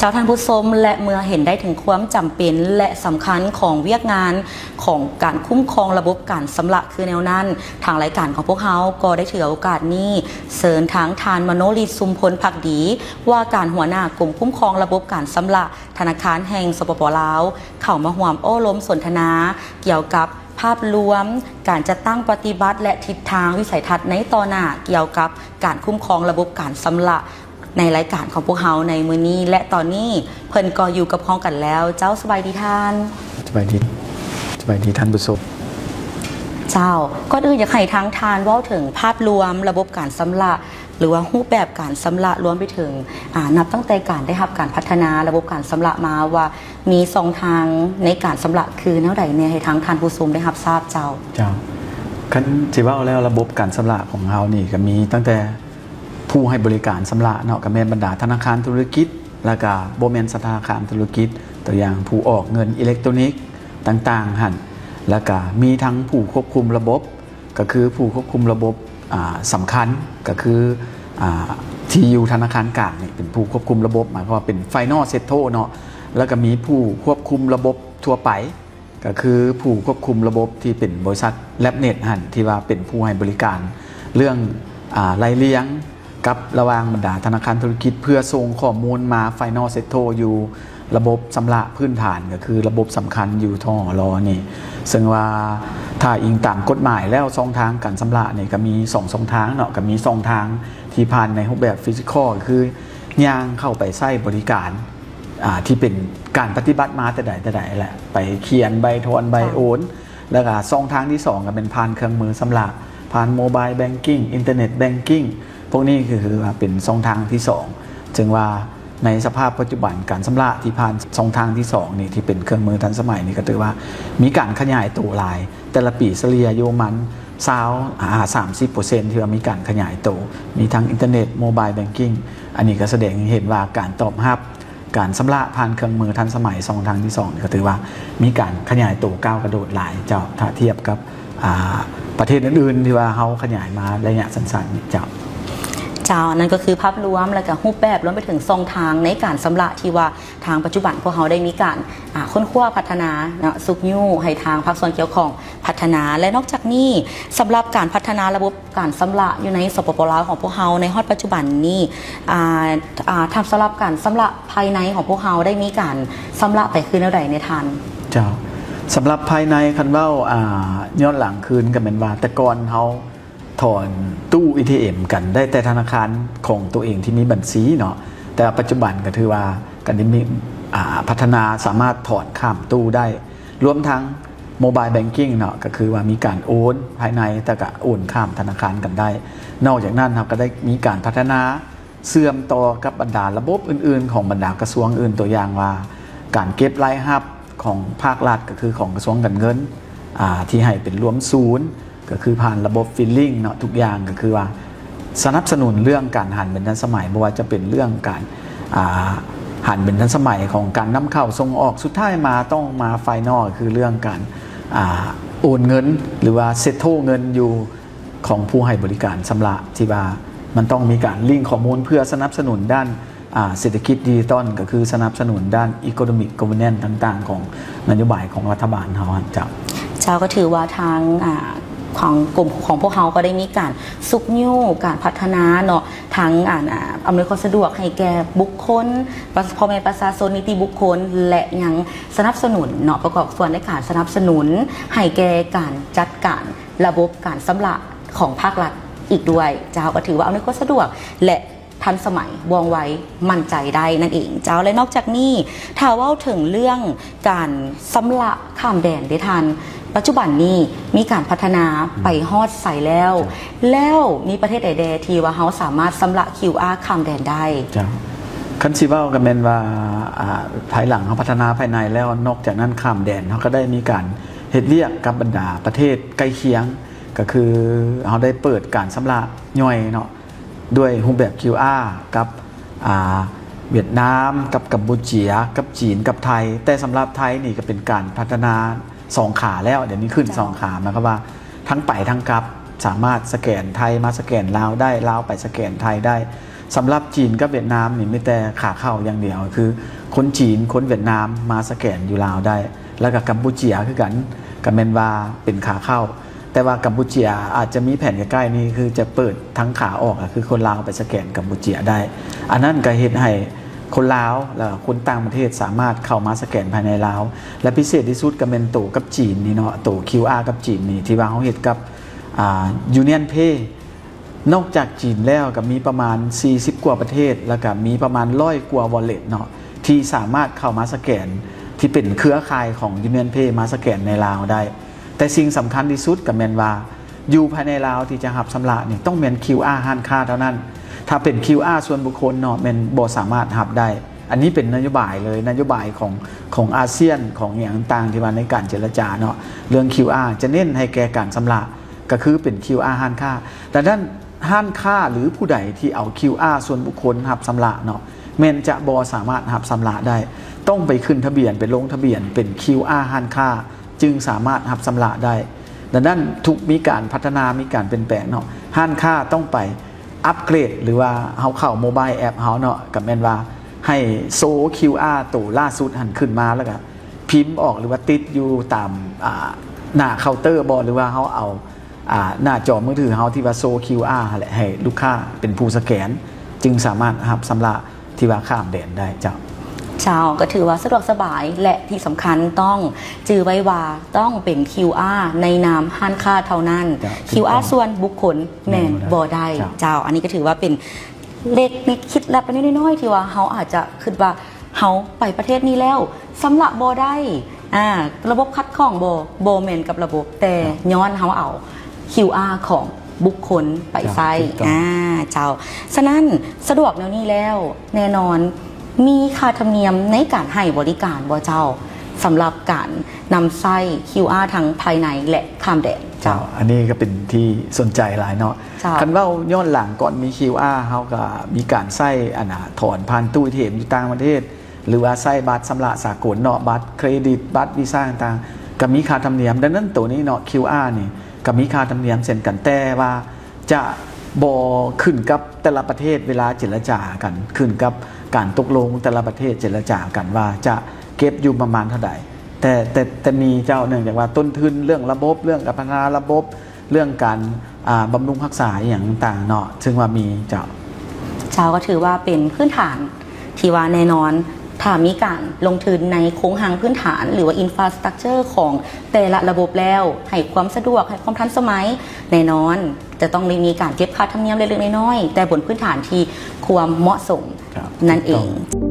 ເຈົ້າທ່ານຜູ້ຊົມ ແລະ ເມື່ອເຫັນໄດ້ເຖິງຄວາມຈຳເປັນ ແລະ ສຳຄັນຂອງວຽກງານຂອງການຄຸ້ມຄອງລະບົບການຊຳລະຄືແນວນັ້ນ, ທາງລາຍການຂອງພວກເຮົາກໍໄດ້ຖືໂອກາດນີ້ ເຊີນທາງທ່ານ ມະໂນລິດ ຊຸມພົນ ພັກດີ ວ່າການຫົວໜ້າກົມຄຸ້ມຄອງລະບົບການຊຳລະ ທະນາຄານແຫ່ງ ສປປ ລາວ ເຂົ້າມາຮ່ວມໂອ້ລົມສົນທະນາກ່ຽວກັບພາບລວມການຈັດຕັ້ງປະຕິບັດ ແລະ ທິດທາງວິໄສທັດໃນຕໍ່ໜ້າກ່ຽວກັບການຄຸ້ມຄອງລະບົບການຊຳລະ ໃນລາຍການຂອງພວກເຮົາໃນມື້ນີ້ ແລະ ຕອນນີ້ເພິ່ນກໍຢູ່ກັບເຮົາກັນແລ້ວ. ເຈົ້າ ສະບາຍດີທ່ານ. ສະບາຍດີ ສະບາຍດີທ່ານຜູ້ຊົມ. ເຈົ້າ ກ່ອນອື່ນຢາກໃຫ້ທາງທ່ານເວົ້າເຖິງພາບລວມລະບົບການຊຳລະ ຫຼືວ່າຮູບແບບການຊຳລະ ລວມໄປເຖິງ ອາ ນັບຕັ້ງແຕ່ການໄດ້ຮັບການພັດທະນາລະບົບການຊຳລະມາ ວ່າມີຊ່ອງທາງໃນການຊຳລະຄືແນວໃດແດ່ ໃຫ້ທາງທ່ານຜູ້ຊົມໄດ້ຮັບຊາບເຈົ້າ. ເຈົ້າ ຄັນຊິເວົ້າແລ້ວ ລະບົບການຊຳລະຂອງເຮົານີ້ກໍມີຕັ້ງແຕ່ຜູ້ໃຫ້ບໍລິການຊຳລະເນາະ ກໍແມ່ນບັນດາທະນາຄານທຸລະກິດ ແລ້ວກໍບໍ່ແມ່ນທະນາຄານທຸລະກິດ ຕົວຢ່າງຜູ້ອອກເງິນອີເລັກໂຕຣນິກຕ່າງໆຫັ້ນ ແລ້ວກໍມີທັງຜູ້ຄວບຄຸມລະບົບ ກໍຄືຜູ້ຄວບຄຸມລະບົບ ອາ ສຳຄັນ ກໍຄື ອາ ທີ່ຢູ່ທະນາຄານກາງນີ້ເປັນຜູ້ຄວບຄຸມລະບົບ ໝາຍຄວາມວ່າເປັນ Final Settle ເນາະ ແລ້ວກໍມີຜູ້ຄວບຄຸມລະບົບທົ່ວໄປ ກໍຄືຜູ້ຄວບຄຸມລະບົບທີ່ເປັນບໍລິສັດ Labnet ຫັ້ນ ທີ່ວ່າເປັນຜູ້ໃຫ້ບໍລິການເລື່ອງ ອາ ໄລ່ລຽງ ກັບລະຫວ່າງບັນດາທະນາຄານທຸລະກິດ ເພື່ອສົ່ງຂໍ້ມູນມາ Final Settle ຢູ່ລະບົບຊຳລະພື້ນຖານ ກໍຄືລະບົບສຳຄັນຢູ່ ທຫລ ນີ້ ເຊິ່ງວ່າຖ້າອີງຕາມກົດໝາຍແລ້ວ ຊ່ອງທາງການຊຳລະນີ້ກໍມີສອງຊ່ອງທາງເນາະ ກໍມີຊ່ອງທາງທີ່ຜ່ານໃນຮູບແບບ physical ກໍຄືຍ່າງເຂົ້າໄປໃຊ້ບໍລິການ ອາ ທີ່ເປັນການປະຕິບັດມາແຕ່ໃດແຕ່ໃດແຫຼະ ໄປຂຽນໃບຖອນໃບໂອນ ແລ້ວກໍຊ່ອງທາງທີສອງກໍແມ່ນຜ່ານເຄື່ອງມືຊຳລະ ຜ່ານ Mobile Banking Internet Banking ພວກນີ້ກໍຄືວ່າເປັນຊ່ອງທາງທີສອງ ເຊິ່ງວ່າໃນສະພາບປັດຈຸບັນ ການຊຳລະທີ່ຜ່ານຊ່ອງທາງທີສອງນີ້ ທີ່ເປັນເຄື່ອງມືທັນສະໄໝນີ້ ກໍຖືວ່າມີການຂະຫຍາຍໂຕຫຼາຍ ແຕ່ລະປີສະເລ່ຍຢູ່ປະມານຊາວຫາສາມສິບເປີເຊັນ ທີ່ວ່າມີການຂະຫຍາຍໂຕ ມີທັງ Internet Mobile Banking ອັນນີ້ກໍສະແດງໃຫ້ເຫັນວ່າການຕອບຮັບ ການຊຳລະຜ່ານເຄື່ອງມືທັນສະໄໝຊ່ອງທາງທີສອງນີ້ ກໍຖືວ່າມີການຂະຫຍາຍໂຕກ້າວກະໂດດຫຼາຍເຈົ້າ ຖ້າທຽບກັບ ອາ ປະເທດອື່ນໆ ທີ່ວ່າເຮົາຂະຫຍາຍມາໄລຍະສັ້ນໆນີ້ເຈົ້າ. ເຈົ້າ ນັ້ນກໍຄືພາບລວມ ແລ້ວກໍຮູບແບບ ລວມໄປເຖິງຊ່ອງທາງໃນການຊຳລະ ທີ່ວ່າທາງປັດຈຸບັນພວກເຮົາໄດ້ມີການ ອາ ຄົ້ນຄວ້າພັດທະນາເນາະ ຊຸກຍູ້ໃຫ້ທາງພາກສ່ວນກ່ຽວຂ້ອງພັດທະນາ ແລະ ນອກຈາກນີ້ ສຳລັບການພັດທະນາລະບົບ ການຊຳລະຢູ່ໃນ ສປປ ລາວ ຂອງພວກເຮົາໃນຮອດປັດຈຸບັນນີ້ ອາ ອາ ຖ້າສຳລັບການຊຳລະພາຍໃນຂອງພວກເຮົາໄດ້ມີການຊຳລະໄປຄືແນວໃດແດ່ທ່ານ? ເຈົ້າ ສຳລັບພາຍໃນ ຄັນເວົ້າ ອາ ຍ້ອນຫຼັງຄືນກໍແມ່ນວ່າ ແຕ່ກ່ອນເຮົາຖອນຕູ້ ເອທີເອັມ ກັນໄດ້ແຕ່ທະນາຄານຂອງຕົວເອງທີ່ມີບັນຊີເນາະ ແຕ່ວ່າປັດຈຸບັນກໍຖືວ່າກໍໄດ້ມີ ອາ ພັດທະນາສາມາດຖອນຂ້າມຕູ້ໄດ້ ລວມທັງ Mobile Banking ເນາະ ກໍຄືວ່າມີການໂອນພາຍໃນ ແຕ່ກະໂອນຂ້າມທະນາຄານກັນໄດ້. ນອກຈາກນັ້ນ ເຮົາກໍໄດ້ມີການພັດທະນາເຊື່ອມຕໍ່ກັບບັນດາລະບົບອື່ນໆ ຂອງບັນດາກະຊວງອື່ນ ຕົວຢ່າງວ່າ ການເກັບລາຍຮັບຂອງພາກລັດ ກໍຄືຂອງກະຊວງການເງິນ ອາ ທີ່ໃຫ້ເປັນລວມສູນ ກໍຄືຜ່ານລະບົບ Filing ເນາະ ທຸກຢ່າງກໍຄືວ່າສະໜັບສະໜູນເລື່ອງການຫັນເປັນທັນສະໄໝ ບໍ່ວ່າຈະເປັນເລື່ອງການ ອາ ຫັນເປັນທັນສະໄໝຂອງການນຳເຂົ້າສົ່ງອອກ ສຸດທ້າຍມາຕ້ອງມາ Final ກໍຄືເລື່ອງການ ອາ ໂອນເງິນ ຫຼືວ່າ Settle ເງິນຢູ່ຂອງຜູ້ໃຫ້ບໍລິການຊຳລະ ທີ່ວ່າມັນຕ້ອງມີການລິ້ງຂໍ້ມູນເພື່ອສະໜັບສະໜູນດ້ານ ອາ ເສດຖະກິດດິຈິຕອນ ກໍຄືສະໜັບສະໜູນດ້ານ Economic Governance ຕ່າງໆ ຂອງນະໂຍບາຍຂອງລັດຖະບານເຮົາຫັ້ນເຈົ້າ. ເຈົ້າ ກໍຖືວ່າທາງ ອາ ຂອງກົມຂອງພວກເຮົາກໍໄດ້ມີການຊຸກຍູ້ການພັດທະນາເນາະ ທັງ ອາ ອຳນວຍຄວາມສະດວກໃຫ້ແກ່ບຸກຄົນ ປະ ພໍ່ແມ່ປະຊາຊົນ ນິຕິບຸກຄົນ ແລະ ຍັງສະໜັບສະໜູນເນາະ ປະກອບສ່ວນໃນການສະໜັບສະໜູນໃຫ້ແກ່ການຈັດການລະບົບການຊຳລະຂອງພາກລັດອີກດ້ວຍ. ເຈົ້າ ກໍຖືວ່າອຳນວຍຄວາມສະດວກ ແລະ ທັນສະໄໝ ວ່ອງໄວ ໝັ້ນໃຈໄດ້ນັ້ນເອງເຈົ້າ. ແລະ ນອກຈາກນີ້ ຖ້າເວົ້າເຖິງເລື່ອງການຊຳລະຂ້າມແດນເດທ່ານ, ປັດຈຸບັນນີ້ມີການພັດທະນາໄປຮອດໃສແລ້ວ? ເຈົ້າ. ແລ້ວມີປະເທດໃດແດ່ທີ່ວ່າເຮົາສາມາດຊຳລະ ຄິວອາ ຂ້າມແດນໄດ້? ເຈົ້າ. ຄັນຊິເວົ້າກໍແມ່ນວ່າ ອາ ພາຍຫຼັງເຮົາພັດທະນາພາຍໃນແລ້ວ, ນອກຈາກນັ້ນຂ້າມແດນເຮົາກໍໄດ້ມີການເຮັດວຽກກັບບັນດາປະເທດໃກ້ຄຽງ, ກໍຄືເຮົາໄດ້ເປີດການຊຳລະຍ່ອຍເນາະ ດ້ວຍຮູບແບບ ຄິວອາ ກັບ ອາ ຫວຽດນາມ ກັບກຳປູເຈຍ ກັບຈີນ ກັບໄທ. ແຕ່ສຳລັບໄທນີ້ກໍເປັນການພັດທະນາສອງຂາແລ້ວ, ດຽວນີ້ຂຶ້ນສອງຂາ, ໝາຍຄວາມວ່າທັງໄປທັງກັບ ສາມາດສະແກນໄທມາສະແກນລາວໄດ້, ລາວໄປສະແກນໄທໄດ້. ສຳລັບຈີນກັບຫວຽດນາມນີ້ມີແຕ່ຂາເຂົ້າຢ່າງດຽວ ຄືຄົນຈີນ ຄົນຫວຽດນາມມາສະແກນຢູ່ລາວໄດ້ ແລ້ວກໍກຳປູເຈຍຄືກັນ ກໍແມ່ນວ່າເປັນຂາເຂົ້າ ແຕ່ວ່າກຳປູເຈຍອາດຈະມີແຜນໃກ້ໆນີ້ ຄືຈະເປີດທາງຂາອອກ ກໍຄືຄົນລາວໄປສະແກນກຳປູເຈຍໄດ້ ອັນນັ້ນກໍເຮັດໃຫ້ຄົນລາວ ແລ້ວກໍຄົນຕ່າງປະເທດສາມາດເຂົ້າມາສະແກນພາຍໃນລາວ ແລະ ພິເສດທີ່ສຸດກໍແມ່ນໂຕກັບຈີນນີ້ເນາະ ໂຕຄິວອາກັບຈີນນີ້ ທີ່ວ່າເຮົາເຮັດກັບ ອ່າ Union Pay ນອກຈາກຈີນແລ້ວກໍມີປະມານສີ່ສິບກວ່າປະເທດ ແລ້ວກໍມີປະມານຮ້ອຍກວ່າ wallet ເນາະ ທີ່ສາມາດເຂົ້າມາສະແກນ ທີ່ເປັນເຄືອຂ່າຍຂອງ Union Pay ມາສະແກນໃນລາວໄດ້ ແຕ່ສິ່ງສຳຄັນທີ່ສຸດກໍແມ່ນວ່າ ຢູ່ພາຍໃນລາວທີ່ຈະຮັບຊຳລະນີ້ຕ້ອງແມ່ນຄິວອາຮ້ານຄ້າເທົ່ານັ້ນ ຖ້າເປັນຄິວອາສ່ວນບຸກຄົນເນາະ ແມ່ນບໍ່ສາມາດຮັບໄດ້ ອັນນີ້ເປັນນະໂຍບາຍເລີຍ ນະໂຍບາຍຂອງ ຂອງອາຊຽນ ຂອງອີ່ຫຍັງຕ່າງໆ ທີ່ວ່າໃນການເຈລະຈາເນາະ ເລື່ອງຄິວອາຈະເນັ້ນໃຫ້ແກ່ການຊຳລະ ກໍຄືເປັນຄິວອາຮ້ານຄ້າ ດັ່ງນັ້ນ ຮ້ານຄ້າ ຫຼື ຜູ້ໃດທີ່ເອົາຄິວອາສ່ວນບຸກຄົນຮັບຊຳລະເນາະ ແມ່ນຈະບໍ່ສາມາດຮັບຊຳລະໄດ້ ຕ້ອງໄປຂຶ້ນທະບຽນ ໄປລົງທະບຽນເປັນຄິວອາຮ້ານຄ້າ ຈຶ່ງສາມາດຮັບຊຳລະໄດ້ ດັ່ງນັ້ນ ທຸກມີການພັດທະນາ ມີການປ່ຽນແປງເນາະ ຮ້ານຄ້າຕ້ອງໄປອັບເກຣດ ຫຼືວ່າເຮົາເຂົ້າ mobile app ເຮົາເນາະ ກໍແມ່ນວ່າໃຫ້ໂຊຄິວອາໂຕລ່າສຸດຫັ້ນຂຶ້ນມາ ແລ້ວກໍພິມອອກ ຫຼືວ່າຕິດຢູ່ຕາມ ອ່າ ໜ້າເຄົາເຕີບໍ ຫຼືວ່າເຮົາເອົາ ອ່າ ໜ້າຈໍມືຖືເຮົາທີ່ວ່າໂຊຄິວອາຫັ້ນແຫຼະ ໃຫ້ລູກຄ້າເປັນຜູ້ສະແກນ ຈຶ່ງສາມາດຮັບຊຳລະທີ່ວ່າຂ້າມແດນໄດ້ເຈົ້າ. ເຈົ້າ ກໍຖືວ່າສະດວກສະບາຍ ແລະ ທີ່ສຳຄັນຕ້ອງຈື່ໄວ້ວ່າຕ້ອງເປັນຄິວອາໃນນາມຮ້ານຄ້າເທົ່ານັ້ນ ເຈົ້າ ຄິວອາສ່ວນບຸກຄົນແມ່ນບໍ່ໄດ້ ເຈົ້າ ເຈົ້າ ອັນນີ້ກໍຖືວ່າເປັນເລັກນິດຄິດລັບເລັກໆນ້ອຍໆ ທີ່ວ່າເຮົາອາດຈະຄິດວ່າ ເຮົາໄປປະເທດນີ້ແລ້ວ ຊຳລະບໍ່ໄດ້ ອ່າ ລະບົບຂັດຂ້ອງບໍ່? ບໍ່ແມ່ນກັບລະບົບ ແຕ່ຍ້ອນເຮົາເອົາຄິວອາຂອງບຸກຄົນໄປໃຊ້ ເຈົ້າ ຖືກຕ້ອງ ອ່າ ເຈົ້າ. ສະນັ້ນ ສະດວກແນວນີ້ແລ້ວ ແນ່ນອນ ມີຄ່າທຳນຽມໃນການໃຫ້ບໍລິການບໍ່ເຈົ້າ? ສຳລັບການນຳໃຊ້ຄິວອາທັງພາຍໃນ ແລະ ຂ້າມແດນ ເຈົ້າ ເຈົ້າ. ອັນນີ້ກໍເປັນທີ່ສົນໃຈຫຼາຍເນາະ ເຈົ້າ. ຄັນເວົ້າຍ້ອນຫຼັງກ່ອນມີຄິວອາ ເຮົາກໍມີການໃຊ້ ອັນນ່າ ຖອນຜ່ານຕູ້ເອທີເອັມຢູ່ຕ່າງປະເທດ ຫຼືວ່າໃຊ້ບັດຊຳລະສາກົນເນາະ ບັດເຄຣດິດ ບັດວີຊາຕ່າງໆ ກໍມີຄ່າທຳນຽມ. ດັ່ງນັ້ນ ໂຕນີ້ເນາະ ຄິວອາ ນີ້ກໍມີຄ່າທຳນຽມເຊັ່ນກັນ ແຕ່ວ່າຈະບໍ່ຂຶ້ນກັບແຕ່ລະປະເທດ ເວລາເຈລະຈາກັນ ຂຶ້ນກັບການຕົກລົງແຕ່ລະປະເທດເຈລະຈາກັນວ່າຈະເກັບຢູ່ປະມານເທົ່າໃດ ແຕ່ ແຕ່ ແຕ່ມີເຈົ້າ ເນື່ອງຈາກວ່າຕົ້ນທຶນເລື່ອງລະບົບ ເລື່ອງການພັດທະນາລະບົບ ເລື່ອງການ ອ່າ ບຳລຸງຮັກສາອີ່ຫຍັງຕ່າງໆເນາະ ເຊິ່ງວ່າມີເຈົ້າ. ເຈົ້າ ກໍຖືວ່າເປັນພື້ນຖານທີ່ວ່າແນ່ນອນ ຖ້າມີການລົງທຶນໃນໂຄງຮ່າງພື້ນຖານ ຫຼືວ່າ infrastructure ຂອງແຕ່ລະລະບົບແລ້ວ ໃຫ້ຄວາມສະດວກ ໃຫ້ຄວາມທັນສະໄໝ ແນ່ນອນຈະຕ້ອງໄດ້ມີການເກັບຄ່າທຳນຽມເລັກໆນ້ອຍໆ ແຕ່ບົນພື້ນຖານທີ່ຄວາມເໝາະສົມ ເຈົ້າ ນັ້ນເອງ. ຖືກຕ້ອງ.